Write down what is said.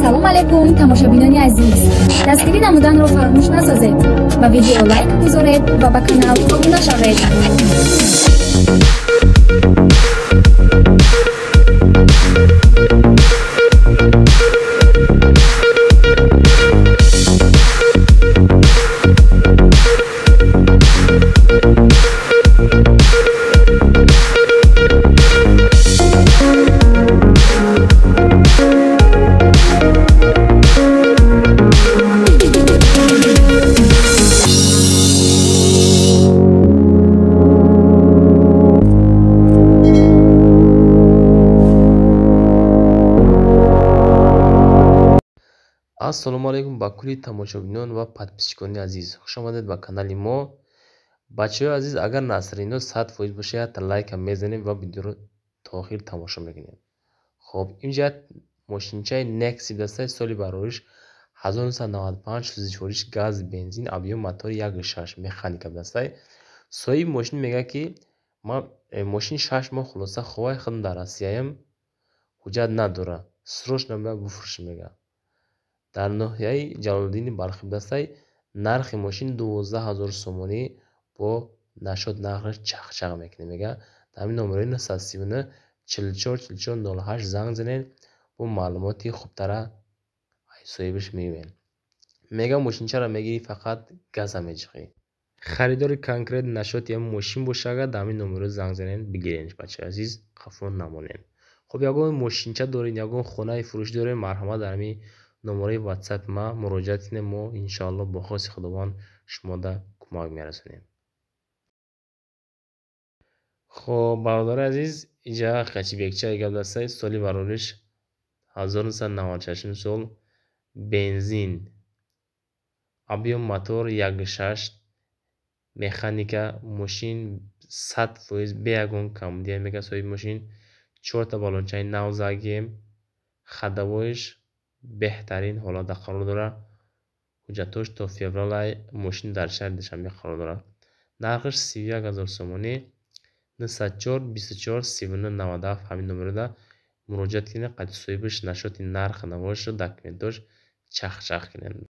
Ассалому алайкум, тамошобинони азиз. Дастгирӣ намуданро фаромӯш насозед. Ба видео лайк гузоред ва ба канал обуна шавед. Ассалому алайкум ба кулли тамошобинон ва подписчикони азиз. Хуш омадед ба канали мо. Бачаҳои азиз, агар насрино 100% боша, якта лайка мезанем ва видеоро то охир тамошо мекунем. Хоб, инҷа мошинчаи Nexi дастаи соли барориш 1995, сӯзишвориш газ, бензин, объём мотори 1.6, механика дастаи. Соҳиби мошин мегӯяд, ки ман мошин 6 моҳ хулоса ховай худам дар Россияям, ҳуҷҷат надора. Срочно бояд бифурӯшем, мегӯяд. Дар ноҳияи Ҷалолиддини Балхӣ дастай, нархи мошин 12 000 сомонӣ, бо нашод нархаш чахчах мекунем, мегӯяд. Дар ҳамин номерои 939 44 44 08 занг занед, бо маълумоти хубтара соҳибаш меёбед. Мегӯяд, мошинчаро мегирӣ, фақат газа меҷиқӣ. Харидори конкрет нашоти ҳамин мошин боша, агар дар ҳамин номеро занг занед, бигиренш, бачаи азиз, қафо намонед. Хоб, ягон мошинча доред, ягон хонаи фурӯшӣ доред, марҳамат, дар ҳамин номерои ватсапи ман муроҷиат кунед, мо иншоалло бо хости Худованд шумода кӯмак мерасонем. Хоб, бародари азиз, инҷа хачибекчаи гап дастаи, соли барориш 1996 сол, бензин, объём мотор 1.6, механика, мошин 100% бе ягон камбудия, мегӯяд соҳиби мошин. Чорта балончаи нав задагием, ходовоиш беҳтарин ҳолатда қарор дорад. Ҳуҷҷатҳош то февралай, мошин дар шаҳри Душанбе қарор дорад. Нархаш 31 000 сомонӣ. 904 24 39 97 ҳамин номерода муроҷиат кунед, қайди соҳибаш нашоти нарх навошу документош чахчах кунед.